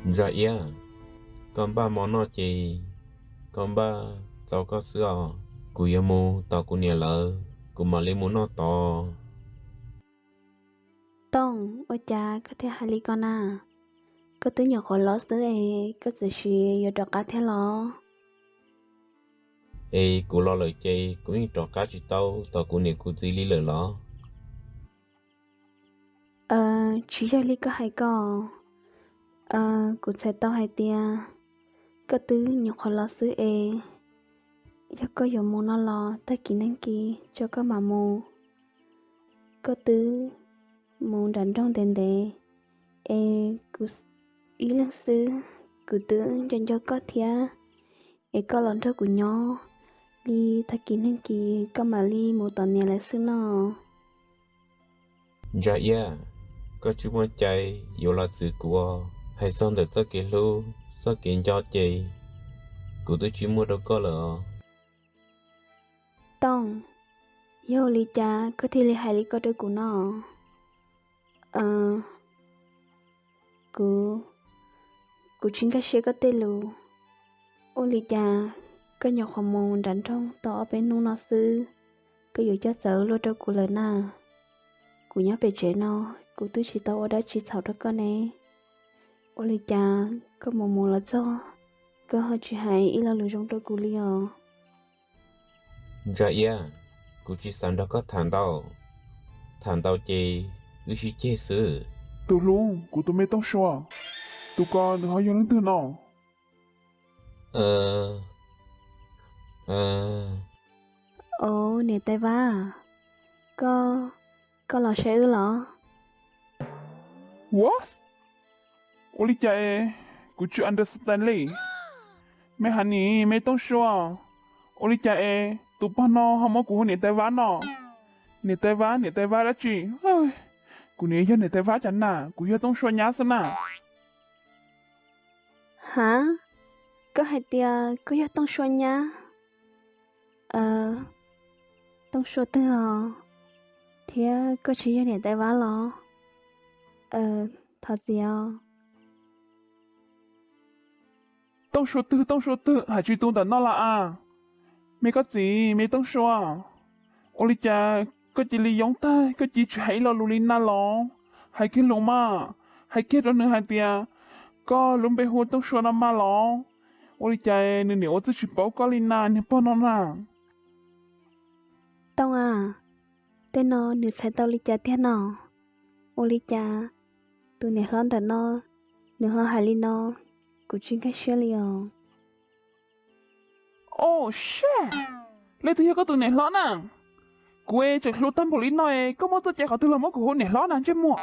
Ntsa Iab, koj npaj mov noj ces koj npaj txaus koj xwb os. Kuv yuav mus tos kuv niam lawv, kuv mam li mus noj tod. Tooj, ua cas koj thiaj hais li ko na? Koj twb nyuam qhuav los xwb es koj txawm sis yuav rov qab thiab los? Es kuv los lawm ces kuv yeej rov qab tsis tau tos kuv niam kuv txiv li lawm los? Tsis yog li koj hais ko. Kuv txhais tau hais tias koj twb nyuam qhuav los xwb es yog koj yuav mus no los tag kis neeg kis tso koj mam mus. Koj twb mus nram nroog ntev ntev es kuv ib leeg xwb, kuv twb nco nco koj thiab, es koj los nrog kuv nyob li tag kis neeg kis koj mam li mus tom niam lawv xwb no. Ntsa Iab, koj tsis muaj cai yuav los txwv kuv os. Hais txog ntawm txoj kev hlub txoj kev nco ces kuv twb tsis muaj rau koj lawm os. Tooj, yog li cas koj thiaj li hais li ko rau kuv no? Kuv, kuv tsis nkag siab koj tej lus. Ua li cas koj nyuam qhuav mus nram nroog tau ob peb hnub no xwb, koj yuav coj txawv luaj rau kuv lawm na? Kuv nyob pem tsev no, kuv twb tsis tau ua dab tsi txhaum rau koj ne. Ua li cas koj mus mus los txog, koj ho tsis hais ib lo lus zoo rau kuv li os? Ntsa Iab, kuv tsis xav nrog koj tham ntau. Tham ntau ces wb sib ceg xwb. Tus hlub, kuv tus me Tooj Sua, tus ko nws ho yog leej twg no? Au, niam tais Vab, koj, koj los saib wb los? What? Ua li cas es kuv tsis understand li. Me hais nim me Tooj Sua, ua li cas es tus pog no ho muab kuv hu niam tais Vab no? Niam tais Vab, niam tais Vab dab tsi? Kuv nim yog niam tais Vab cas na, kuv yog Tooj Sua nyab xwb na. Ha, koj hais tias koj yog Tooj Sua nyab? Tooj Sua twg os? Thiab koj tsis yog niam tais Vab los? Thov txim os. Tooj Sua twg, Tooj Sua twg, hais tsis tu ntawm no los as? Me koj txiv, me Tooj Sua, ua li cas koj cia li yoob tag, koj cia tsis hais ib lo lus li na los? Hais kiag lus mas, hais kiag rau nws hais tias koj lub npe hu Tooj Sua no mas los? Ua li cas nws niam ua txuj tsis paub koj li na, niag pog no na? Tooj a, tej no nws txhais tau li cas tiag no? Ua li cas tus niam hlob ntawm no nws ho hais li no? Kuv tsis nkag siab li os. Au saj, leej twg yog koj tus niam hlob na? Kuv tseem hluas tag npaum li no es koj muaj txoj cai qhov twg los muab kuv hu niam hlob na ntsej muag?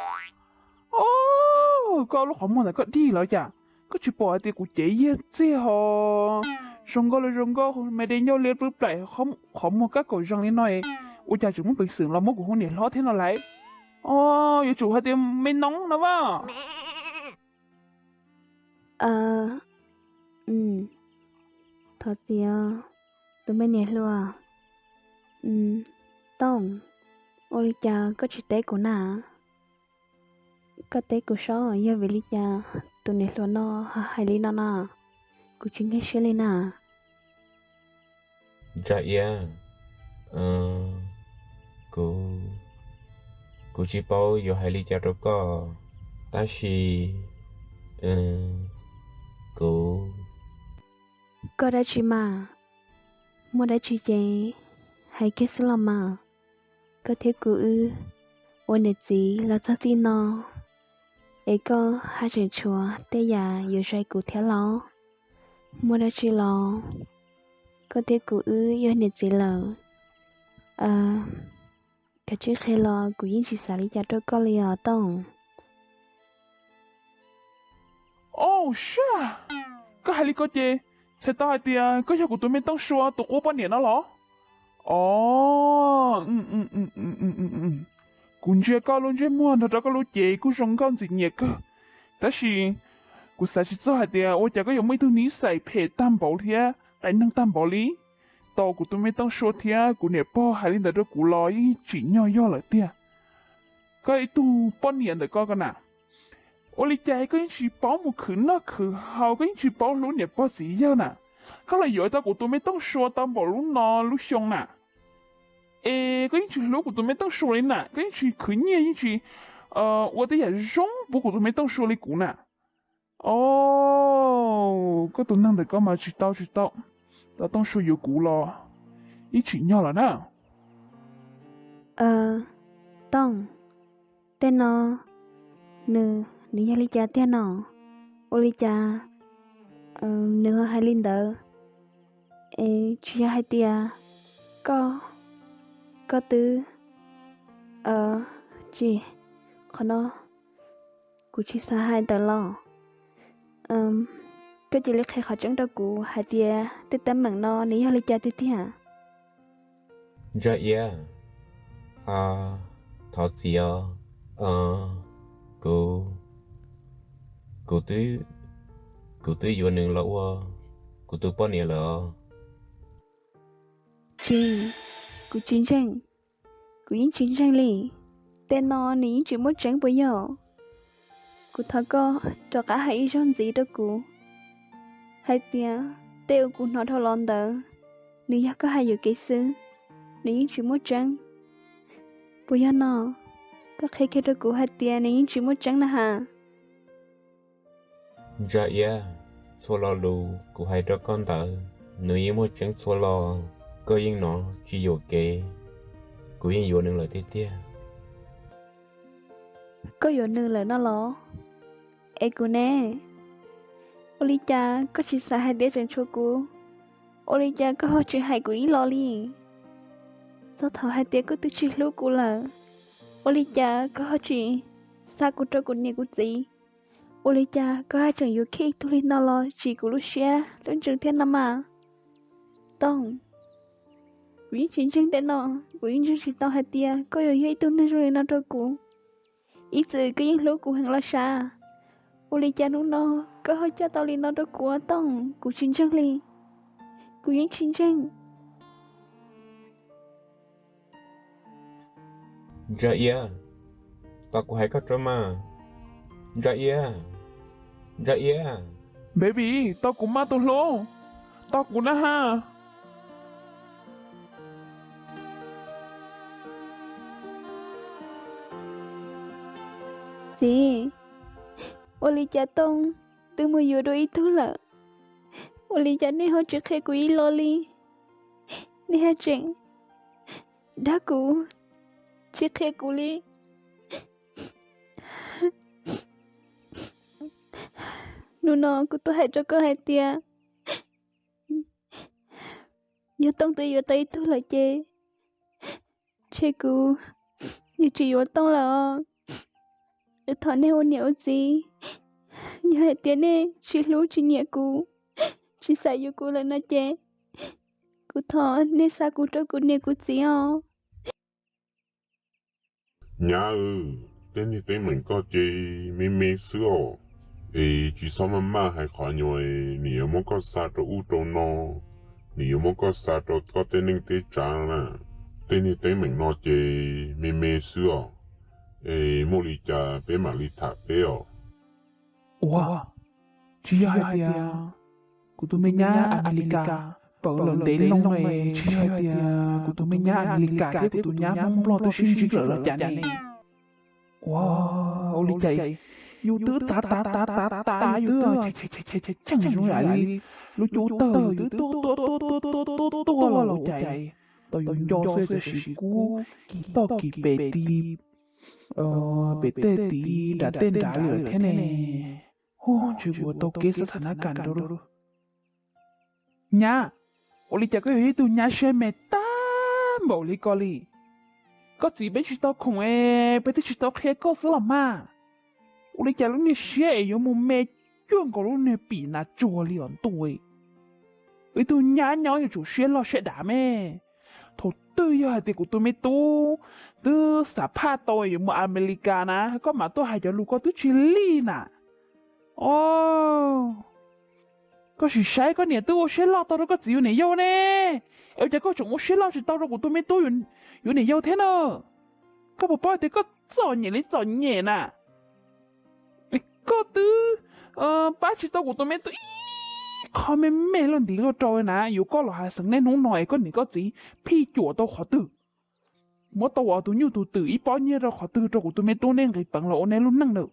Au, koj lub qhov muag ntawm koj dig los cas? Koj tsis pom hais tias kuv cev yiag txiag ho zoo nkauj li zoo nkauj, me de ncauj liab plub plaim, qhov muag kab kaum zeeg li no, ua cas tseem muaj peev xwm los muab kuv hu niam hlob thiab no lauj? Au, yuav tsum hais tias me noov no vaj. Thov txim, tus me niam hluas. Tooj, ua li cas koj tsis teb kuv na? Koj teb kuv saib yog vim li cas tus niam hluas no ho hais li no na? Kuv tsis nkag siab li na. Ntsa Iab, kuv, kuv tsis paub yuav hais li cas rau koj, tab sis kuv... Koj dab tsi mas? Muaj dab tsi ces hais kiag xwb los mas. Koj thiab kuv wb ua niam txiv los txog txij no, es koj haj tseem tshuav tej yam yuav zais kuv thiab los? Muaj dab tsi los? Koj thiab kuv wb yog niam txiv lawm. Kav tsij qhia los kuv yeej tsis xav li cas rau koj li os Tooj. Au saj, koj hais li ko ces txhais tau hais tias koj yog kuv tus me Tooj Sua tus qub poj niam no los? Au, kuv ntsia koj lub ntsej muag nrog rau koj lub cev kuj zoo nkauj ntxim nyiam kawg, tab sis kuv xav tsis txog hais tias ua cas koj yuav muaj ib tug niv xais phem tag npaum thiab qias neeg tag npaum li. Tau kuv tus me Tooj Sua thiab kuv niam pog hais li ntawd rau kuv los yeej tsim nyog yog lawm tiag. Koj ib tug poj niam ntawm koj ko na, Ua li cas koj yeej tsis paub mus khwv noj khwv haus, koj yeej tsis paub hlub niam pog txiv yawg na? Koj los yuav tau kuv tus me Tooj Sua tau npaum lub no lub xyoo na, es koj yeej tsis hlub kuv tus me Tooj Sua li na, koj yeej tsis khwv nyiaj yeej tsis ua tej yam zoo pub kuv tus me Tooj Sua li kuv na. Os, koj tus neeg ntawm koj mas tsis tau tsis tau, tau Tooj Sua yuav kuv los ib tsim nyog lawm na. Tooj, tej no nws, nws yog li cas tiag no? Ua li cas nws ho hais li ntawd? Es tsis yog hais tias koj, koj twb, tsis, qhov no kuv tsis xav hais ntawd los. Koj cia li qhia qhov tseeb rau kuv hais tias tej teeb meem no nws yog li cas tiag tiag? Ntsa Iab, thov txim os. Kuv, kuv twb, kuv twb yuav nws los ua kuv tus poj niam lawm os. Tsis, kuv tsis ntseeg. Kuv yeej tsis ntseeg li. Tej no nws yeej tsis muaj tseeb puas yog? Kuv thov koj rov qab hais ib zaug ntxiv rau kuv hais tias tej uas kuv hnov dhau los ntawd, nws yog koj hais yuam kev xwb, nws yeej tsis muaj tseeb. Puas yog no? Koj qhia kiag rau kuv hais tias nws yeej tsis muaj tseeb na has. Ntsa Iab, txhua lo lus kuv hais rau koj ntawd nws yeej muaj tseeb txhua lo. Koj yeej hnov tsis yuam kev, kuv yeej yuav nws lawm tiag tiag. Koj yuav nws lawm no los? Es kuv ne? Ua li cas koj tsis xav hais tias tseem tshuav kuv? Ua li cas koj ho tsis hais kuv ib los li? Txog thaum hais tias koj twb tsis hlub kuv lawm, ua li cas koj ho tsis xa kuv rau kuv niam kuv txiv? Ua li cas koj haj tseem yuav khib ib tug li no los tsim kuv lub siab lub ntsws thiab no mas? Tooj, kuv yeej tsis ntseeg tej no, kuv yeej ntseeg tsis tau hais tias koj yuav yog ib tug neeg zoo li no rau kuv. Ib txwm koj yeej hlub kuv heev los sav, ua li cas hnub no koj ho coj tau li no rau kuv? Tooj, kuv tsis ntseeg li, kuv yeej tsis ntseeg. Ntsa Iab, tos kuv hais koj rau mas. Ntsa Iab, Ntsa Iab. Baby, tos kuv mas tus hlub, tos kuv na has. Txiv, ua li cas Tooj twb mus yuav dua ib tug lawm, ua li cas nej ho tsis qhia kuv ib los li? Nej haj tseem dag kuv, tsis qhia kuv li. Hnub no kuv tuaj hais rau koj hais tias yog Tooj twb yuav tau ib tug lawm ces ntshe kuv yuav tsis yuav Tooj lawm os. Thov nej ua niam ua txiv, yog hais tias nej tsis hlub tsis nyiam kuv, tsis xav yuav kuv lawm no ces kuv thov nej xa kuv rau kuv niam kuv txiv os. Nyab, tej niag teeb meem koj ces me me xwb os, es tsis txhob maj maj hais qhov nyuag nws yuav muab koj xa rau ub rau no, nws yuav muab koj xa rau koj tej neej tej tsav na. Tej niag teeb meem no ces me me xwb os, es muaj li cas peb mam li tham peb os. Ua, tsis yog hais tias kuv tus me nyab Amelikas pawv lawm ntev loo no, tsis yog hais tias kuv tus me nyab Amelikas thiab kuv tus nyab Hmoob Nplog twb sib ntsib lawm los cas ne? Ua, ua li cas yus twb tav tav tav tav tav yus twb cheem zoo yam li lub cub tawg, yus twb tuaj tuaj tuaj tuaj tuaj tuaj los ua cas tau yus nco xwb, tam sim kub kis toj kis pem ti, pem tej tid nram tej nrad li lawm thiab ne. Hu, ntshe kuv tau kev xav xav na kam nrau lawm. Nyab, ua li cas koj yog ib tug nyab siab me tag npaum li ko li? Koj txiv peb tsis tau khoom es peb twb tsis tau qhia koj xwb los mas. Ua li cas lub niag siab es yuav mus me cuag nkaus lub niag pim nas tsuag li os ntuj. Ib tug nyab nyob yuav tsum siab loj siab dav me. Thaum twg yog hais tias kuv tus me tub twb xam phaj tau yuav mus Amelikas na, koj mam tuaj hais cov lus ko twb tsis lig na. Os, koj sim saib koj niam twb ua siab loj tau rau koj txiv yuav niam yau ne, es ua cas koj tseem ua siab loj tsis tau rau kuv tus me tub yuav niam yau thiab na? Koj puas paub tias koj txom nyem li txom nyem na? koj twb pab tsis tau kuv tus me tub ib qho me me luaj ntiv luaj rau na, yuav koj los hav xeev nej hnub no es koj niam koj txiv phij cuam tau qhov twg? Muab tau tus nyuj tus twm ib pob nyiaj rau qhov twg rau kuv tus me tub nej nqis peev los ua nej lub neej na?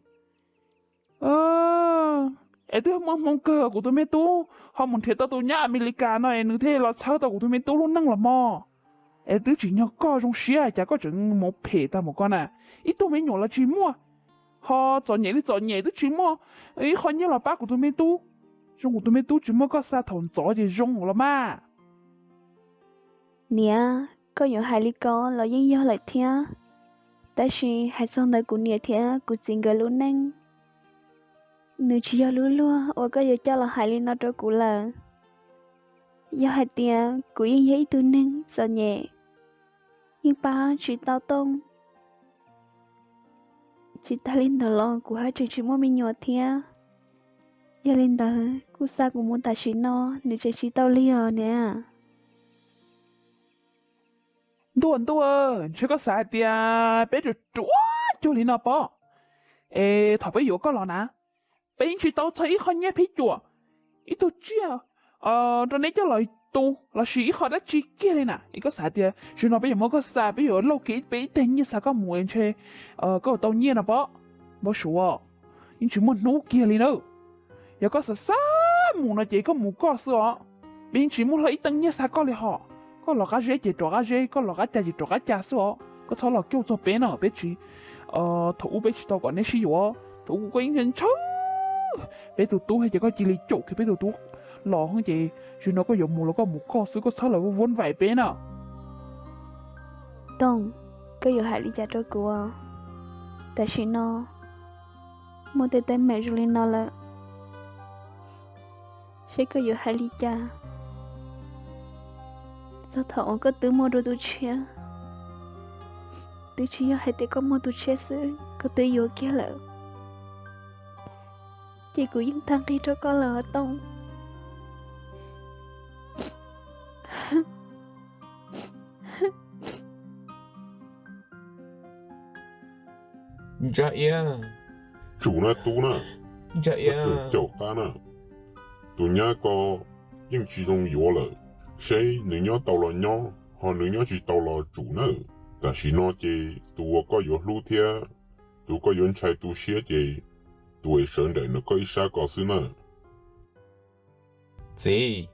Es twb muaj hmoo kawg kuv tus me tub ho mus nrhiav tau tus nyab Amelikas no es nws thiaj los txhawb tau kuv tus me tub lub neej los mog. Es twb tsim nyog koj zoo siab cas koj tseem mus phem tag mus koj na. Ib tug me nyuam los tsis muaj, ho txom nyem li txom nyem twb tsis muaj ib qho nyiaj los pab kuv tus me tub. Zoo kuv tus me tub tsis muaj koj xa thaum ntxov ces zoo los mas. Niam, koj yuav hais li ko los yeej yog lawm thiab, tab sis hais txog ntawm kuv niam thiab kuv txiv nkawd lub neej, nws tsis yog lub luag uas koj yuav coj los hais li no rau kuv lawm. Yog hais tias kuv yeej yog ib tug neeg txom nyem, yeej pab tsis tau Tooj, tsis tas li ntawd los kuv haj tseem tsis muaj me nyuam thiab. Yog li ntawd kuj xa kuv mus tam sim no, nws tseem tsis tau lig os niam. Ntuj, ntuj, ntshe koj xav hais tias peb ruam ruam cuag li no pob. Es thaum peb yuav koj los na, peb yeej tsis tau txog ib qho nyiaj phij cuam, ib tug tsiaj rau neb coj los tu lossis ib qho dab tsi kiag li na. Es koj xav tias zaum no peb yuav muab koj xa, peb yuav lauj kiag peb ib teg nyiaj xa koj mus ntshe koj yuav tau nyiaj no pob. Npau suav, yeej tsis muaj hnub kiag li na. Yog koj xav xav mus no ces koj mus koj xwb os. Peb yeej tsis muaj hlo ib teev nyiaj xa koj li hos. Koj los qab zeb ces rov qab zeb, koj los qab ca ces rov qab ca xwb os. Koj txhob los cuag txog peb na, peb tsis, thaum ub peb tsis tau kom neb sib yuav, thaum ub koj yeej ntshaw peb tus tub thiab ces koj cia li caum kiag peb tus tub los ces zaum no koj yuav mus los koj mus koj xwb, koj txhob los vuab vaim peb na. Tooj, koj yuav hais li cas rau kuv? Tam sim no muaj tej teeb meem zoo li no lawm, seb koj yuav hais li cas? Txog thaum uas koj twb muaj dua tus tshiab, twb tsis yog hais tias koj muaj tus tshiab xwb, koj twb yuav kiag lawm, ces kuv yeej tag nqig rau koj lawm Tooj. Ntsa Iab, tsum na tub na, Ntsa Iab, caum qab na. Tus nyab ko yeej tsis zoo yuav lawm, seb nws nyob tau los nyob, ho nws nyob tsis tau los tsum nawb. Tam sim no ces tus uas koj yuav hlub thiab tus koj yuav ntshai tu siab ces tus uas sawv nraim ntawm koj ib sab ko xwb nawb. Txiv,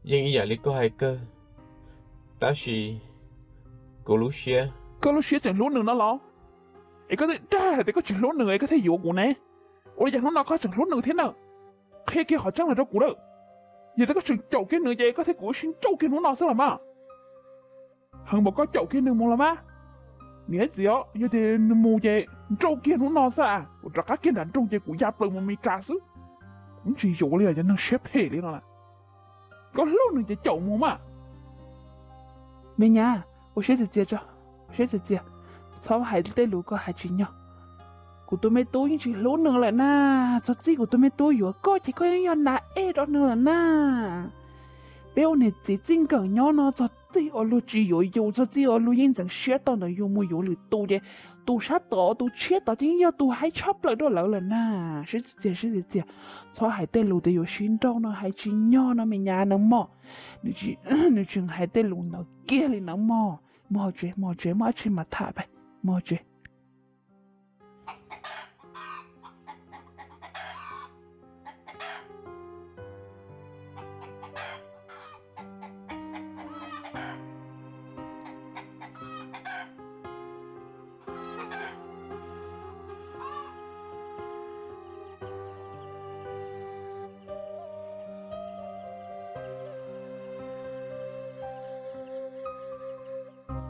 yeej ib yam li koj hais kawg, tab sis kuv lub siab. Koj lub siab tseem hlub nws no los? Es koj twb dag hais tias koj tsis hlub nws es koj thiaj yuav kuv ne. Ua li cas hnub no koj tseem hlub nws thiab na? Qhia kiag qhov tseeb los rau kuv lawm. Yog tias koj tseem caum kiag nws ces koj thiab kuv sib nrauj kiag hnub no xwb los mas. Heev npaum koj caum kiag nws mus los mas. Niam txiv os, yog tias nws mus ces nrauj kiag hnub no xwb, kuv rov qab kiag nram nroog ces kuv ya plaws mus Meskas xwb. Kuv tsis yuav li os, cov neeg siab phem li no na. Koj hlub nws ces caum mus mas. Me nyab, ua siab txias txias tso, ua siab txias txias, txhob hais tej lus koj hais tsis nyog. Kuv tus me tub yeej tsis hlub nws lawm na. Txog txij kuv tus me tub yuav koj ces koj yeej yog nas ej rau nws lawm na. Peb ua niam txiv txij nkawm nyob no txog txij ua luag tsis yuav yus, txog txij ua luag yeej ntxeev siab tau ntawm yus mus yuav lwm tus ces tus sab tod tus tshiab tod ces yeej yog tus haib tshaj plaws rau lawv lawm na. Siab txias txias, siab txias txias, txhob hais tej lus tias yuav sib nrauj no hais tsis nyog no me nyab nawb mog. Nws tseem hais tej lus ntawd kiag li nawb mog. Mus hauv tsev, mus hauv tsev, muaj dab tsi mas tham peb, mus hauv tsev.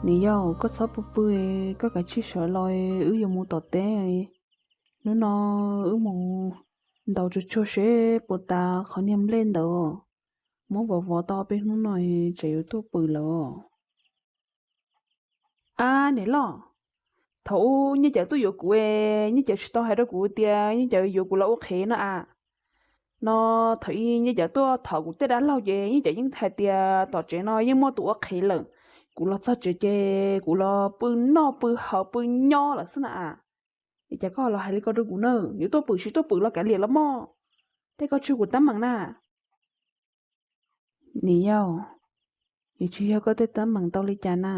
Niam yau, koj txhob pw pw, koj kav tsij sawv los, wb yuav mus tom teb. Hnub no wb mus ntaus tsuag tsuag seb puas tas qhov niag nplej ntawd, muab vov vov tau peb hnub no, tsam yuav tuaj pw lawm. Ab niam loj, thaum ub Nyiaj Cawm tuaj yuav kuv, Nyiaj Cawm tsis tau hais rau kuv tias Nyiaj Cawm yuav kuv los ua qhev no a. No thaum ub Nyiaj Cawm tuaj thov kuv tej dab laug ces Nyiaj Cawm yeej hais tias tom tsev no yeej muaj tus ua qhev lawm. Kuv los txog tsev ces kuv los pw noj pw haus pw nyob lawm xwb na a. Es cas koj los hais li ko rau kuv na? Yuav tuaj pwm tsis tuaj pwm los kav liam los mog. Tej koj tswj kuv teeb meem na. Niam yau, yuav tsis yog koj tej teeb meem tau li cas na.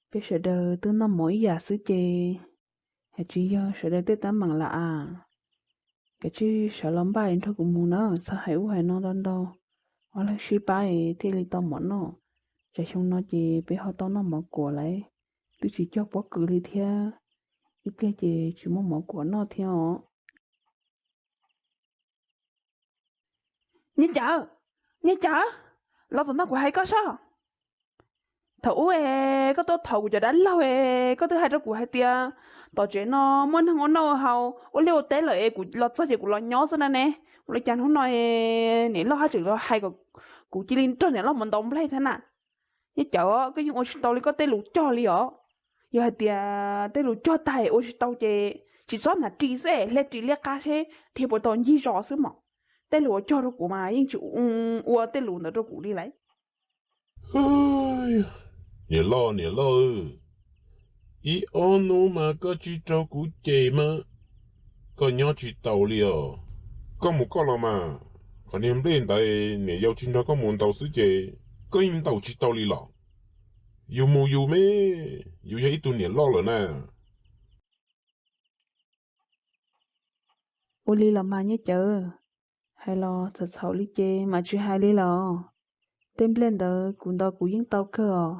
Peb sawv daws twb noj mov ib yam xwb ces, hais tsis yog sawv daws tej teeb meem lawm as. Kav tsij sawv los npaj nrog kuv mus na, txhob hais ub hais no ntau ntau. Ob leeg sib pab es thiaj li tau mov noj. Tsam xyoo no ces peb ho tau noj mov kuam lawm, twb tsis cog pob kws li thiab, ib pliag ces tsis muaj mov kuam noj thiab os. Niam cawv, niam cawv, los tom no kuv hais koj soj. Thaum ub es koj tuaj thov kuv cov dab laug es koj twb hais rau kuv hais tias tom tsev no muaj neeg ua noj ua haus ua liaj ua teb lawm es kuv los txog ces kuv los nyob xwb na ne. Ua li cas hnub no niam loj haj tseem los hais kom kuv cia li nrog niam loj mus ntaus nplaig thiab na? Niam cawv, koj yeej ua tsis tau li koj tej lus cog li os. Yog hais tias tej lus cog tag ua tsis tau ces tsis txhob hnav ris xwb, hle ris liab qab seb dhia puas tau ncig zos xwb mas. Tej lus uas cog rau kuv mas yeej tsis ua tej lus ntawd rau kuv li lauj. Niam loj, niam loj, ib ob hnub mas koj tsis raug kuv cem mas koj nyob tsis taus li os. Koj mus koj los mas, qhov niag nplej ntawd niam yau tsis nrog koj mus ntaus xwb ces koj yeej ntaus tsis tau li los? Yus mus yus me, yus yog ib tug niam loj lawm na. Ua li los mas niam cawv, hais los txhaum txhaum li ces mam tsis hais li los. Tej nplej ntawd kuv ntaus kuv yeej tau kawg os.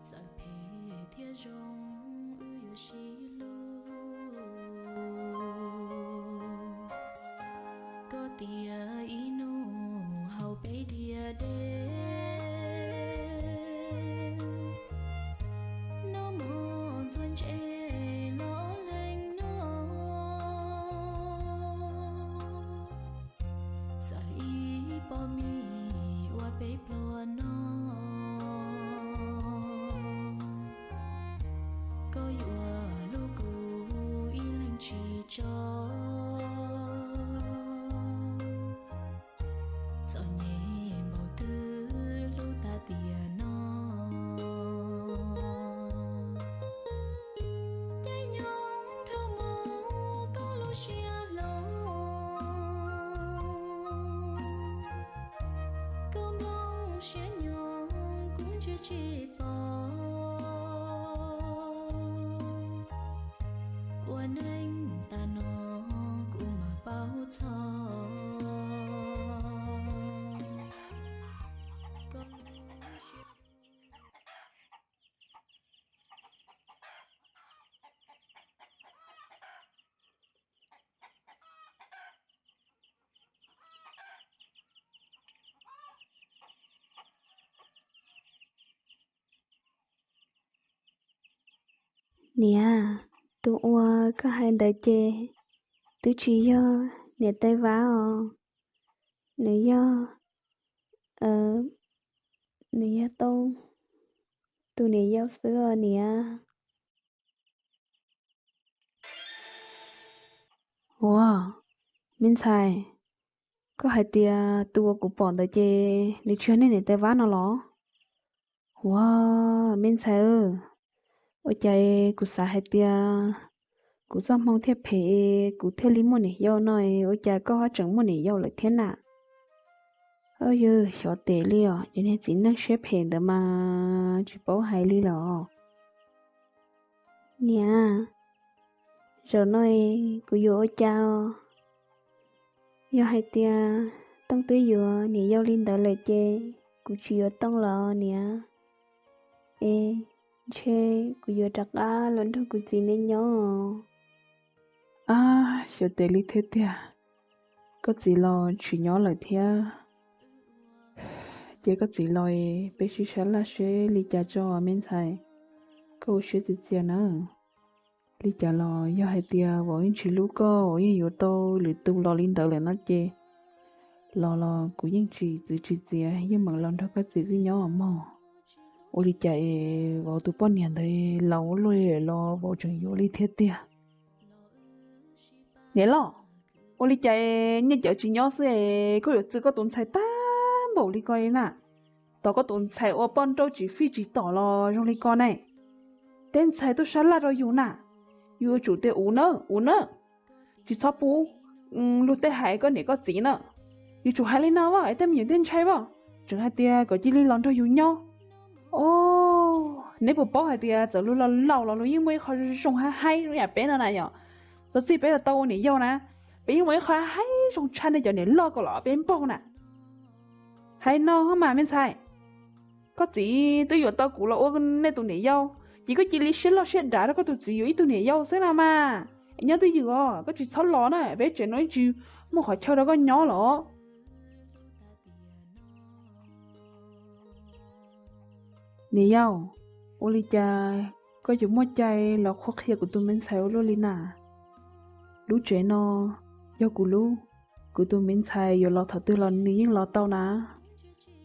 Txawm phem thiab zoo wb yuav sib hlub. Koj tias ib hnub haus peb diav dej, noj mov ntxuav ntses los lees no. Txawm ib pob mis ua peb pluag no, koj yuav hlub kuv ib leeg tsis tso. Txom nyem npaum twg hlub tas tiam no, caij nyoog dhau mus koj lub siab hlob. Koj nplooj siab nyoog kuv ntsia tsis pom, ua neej tas no kuv mam paub txog. Niam, tus uas koj hais ntawd ces twb tsis yog niam tais Vab os. Nws yog, nws yog Tooj tus niam yau xwb os niam. Ua, me ntxhais, koj hais tias tus uas kuv pom ntawd ces nws tsis yog nej niam tais Vab no los? Ua, me ntxhais, ua cas kuv xav hais tias kuv txoj hmoo thiaj phem, kuv thiaj li muaj niam yau no, ua cas koj ho tseem muaj niam yau lawm thiab na? Yog xyov tes li os, cov niag txiv neej siab phem ntawd mas tsis paub hais li los. Niam, zaum no kuv yuav ua cas os? Yog hais tias Tooj twb yuav niam yau li ntawd lawm ces kuv tsis yuav Tooj los niam. Es ntshe kuv yuav rov qab los nrog kuv txiv neb nyob. Ab, xyov tes li thiab tiag, koj txiv los tsis nyob lawm thiab. Ces koj txiv los peb sib sab laj seb li cas tso me ntxhais, koj ua siab txias txias na. Li cas los yog hais tias vauv yeej tsis hlub koj, vauv yeej yuav tau lwm tus los li ntawd lawm no ces Los los kuv yeej tsis txwv tsis txiav, yeej meem los nrog koj txiv wb nyob mog. Ua li cas es vauv tus poj niam ntawd laus ua luaj li los vauv tseem yuav li thiab tiag? Niam loj, ua li cas es nyiaj cawv tsis nyob xwb es koj yuav txwv koj tus ntxhais tag npaum li ko li na? Tos koj tus ntxhais ua poj nrauj tsis fij tsis tom los zoo li ko ne. Tej ntxhais tuaj sab laj rau yus na, yus yuav tsum tias ua na, ua na. Tsis txhob pub luag tej hais koj niam koj txiv na. Yuav tsum hais li no as, tej me nyuam tej ntshai as, tseem hais tias kom cia li los nrog yus nyob. Os, neb puas paub hais tias txawm luag laus laus los luag yeej muaj ib qho zoo haib haib zoo yam peb no na yom? Txog txij peb los tau ua niam yau na, peb yeej muaj ib qho haib zoo tshaj nej cov niam loj ko los peb npaug na. Hais no mas me ntxhais, koj txiv twb yuav tau kuv los ua nej tus niam yau, ces koj cia li siab loj siab dav rau koj tus txiv yuav ib tug niam yau xwb no mas. Es nyob twj ywm os, koj tsis txhob los na, peb tsev no ib tsis muaj qhov chaw rau koj nyob los. Niam yau, ua li cas koj yuav muaj cai los qhuab qhia kuv tus me ntxhais ua luaj li na? Lub tsev no yog kuv lub, kuv tus me ntxhais yuav los thaum twg los nws yeej los tau na.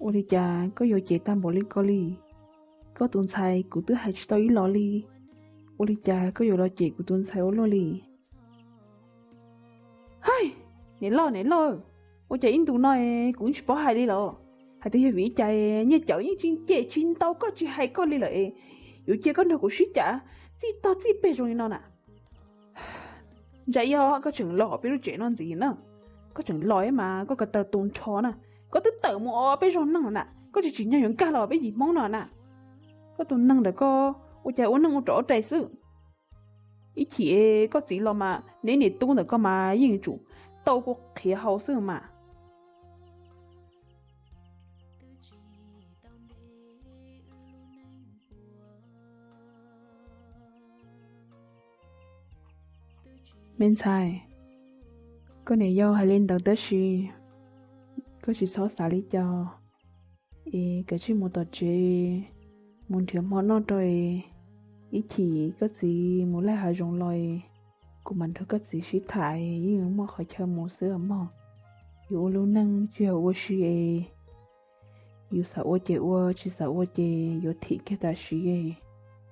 Ua li cas koj yuav cem tag npaum li ko li? Koj tus ntxhais kuv twb hais tsis tau ib los li, ua li cas koj yuav los cem kuv tus ntxhais ua luaj li? Hais, niam loj niam loj, ua cas ib ntus no kuv tsis paub hais li lawm, hais tias yog vim li cas nyiaj cawv yeej tsis cem tsis ntaus koj tsis hais koj li lawm, yuav cia koj nrog kuv sib cav txij tog txij peg zoo li no na. Ntshai yog koj tseem los peb lub tsev no ntxiv na, koj tseem los mas koj ko taw tu nrho na, koj twb tawm mus ua peb zog neeg na, koj tsis tsim nyog yuav nkag los peb yim Hmoob no na. Koj tus neeg ntawm koj ua cas ua neej ua rov ua rais xwb. Ib chim koj txiv los mas neb niam tub ntawm koj mas yeej yuav tsum tau kua qhiav hau xwb mas. Me ntxhais, koj niam yau hais li ntawd tab sis koj tsis txhob xav li cas, es kav tsij mus tom tsev mus nrhiav hmo noj rau es, ib chim koj txiv mus laij hav zoov los es, kuv mam nrog koj txiv sib tham, yeej muaj qhov chaw mus xwb os mog. Yus ua lub neej tsis yog ua si es, yus xav ua ces ua, tsis xav ua ces yuav thim kiag tam sim es.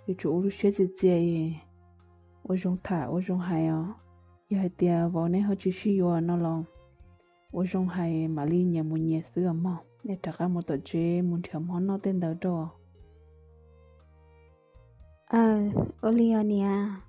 Yuav tsum ua lub siab txias txias es ua zoo tham ua zoo hais os. Yog hais tias vauv neb ho tsis sib yuav no los ua zoo hais mam li nyias mus nyias xwb os mog. Nej rov qab mus tom tsev mus nrhiav hmo noj tej ntawd rau. Aw, ua li os niam.